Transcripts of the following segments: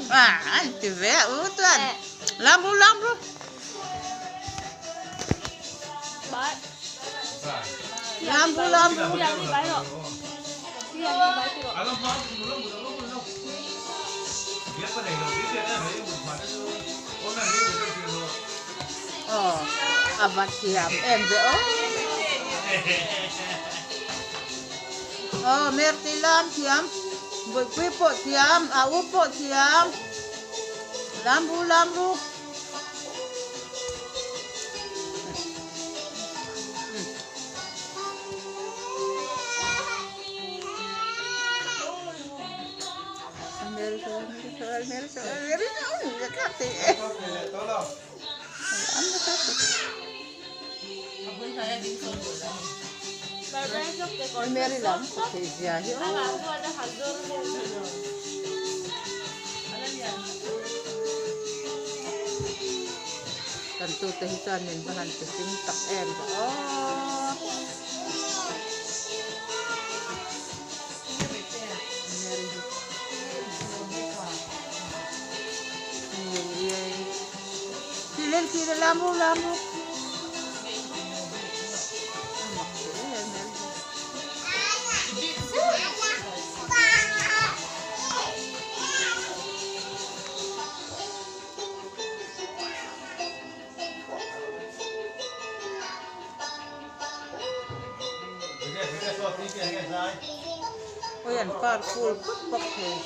Ah, an ti ve a u chuan lam ru lam ru. Lam ru lam ru. Aw a va thiam em ve aw. Aw Merti lam thiam Bawihpui pawh thiam a u pawh thiam lam ru lam ru. Mary lam thei zia hi aw. Kan tute hi chuan min va han ti hlim tak em va aw. Oi an kar kul pawp pawp thei.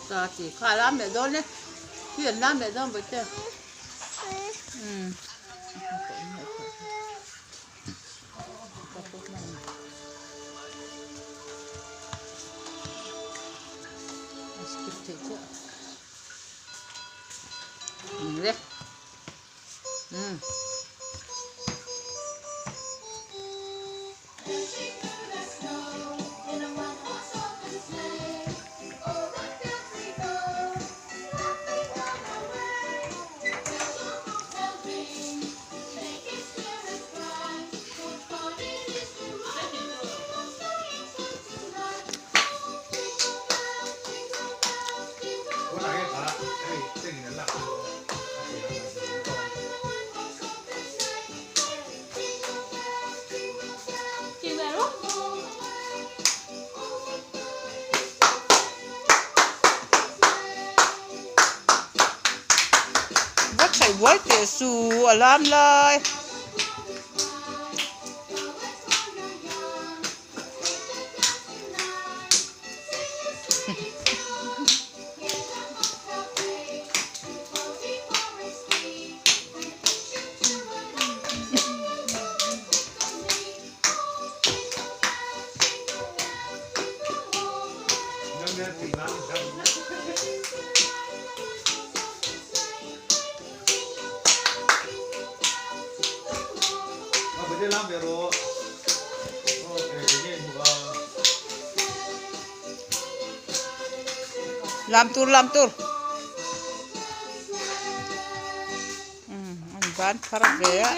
Ta ti kha lam leh dawn e khi an lam leh dawn bawih te umm. A skip theih chiah le umm. Va thaih buai teh su a lam lai. Lam tur lam tur umm an ban phar ve a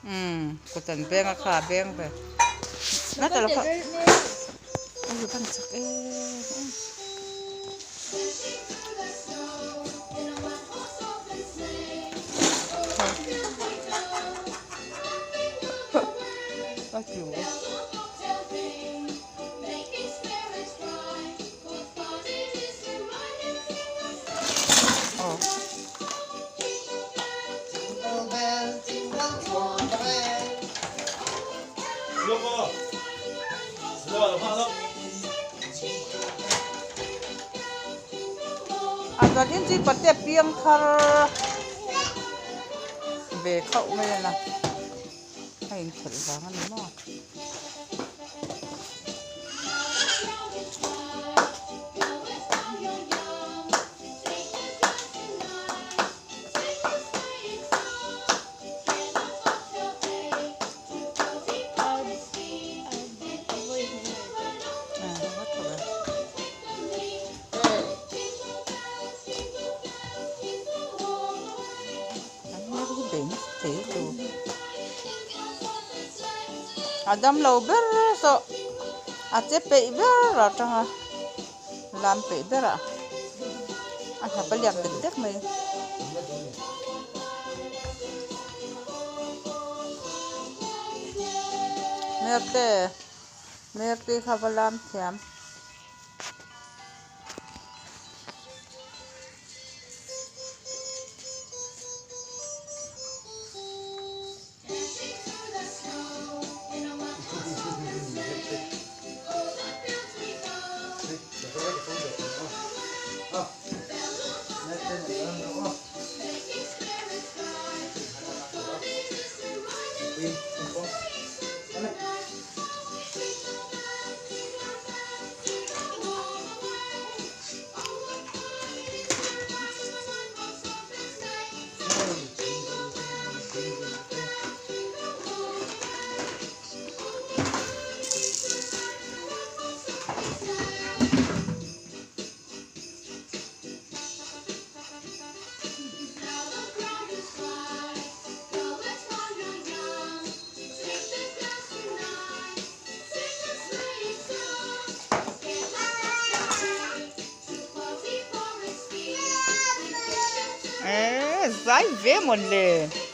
umm kut an beng a kha a beng ve nata lo kha a ban chak em em. A chuan in chi pate piang thar ve khauh mai a la a inkhelh vang a ni maw. A damlo ber saw a che peih ber atanga lam peih berah a hnap a liak dek dek mai. Merte Merte kha va lam thiam. Eee zai ve mawn le.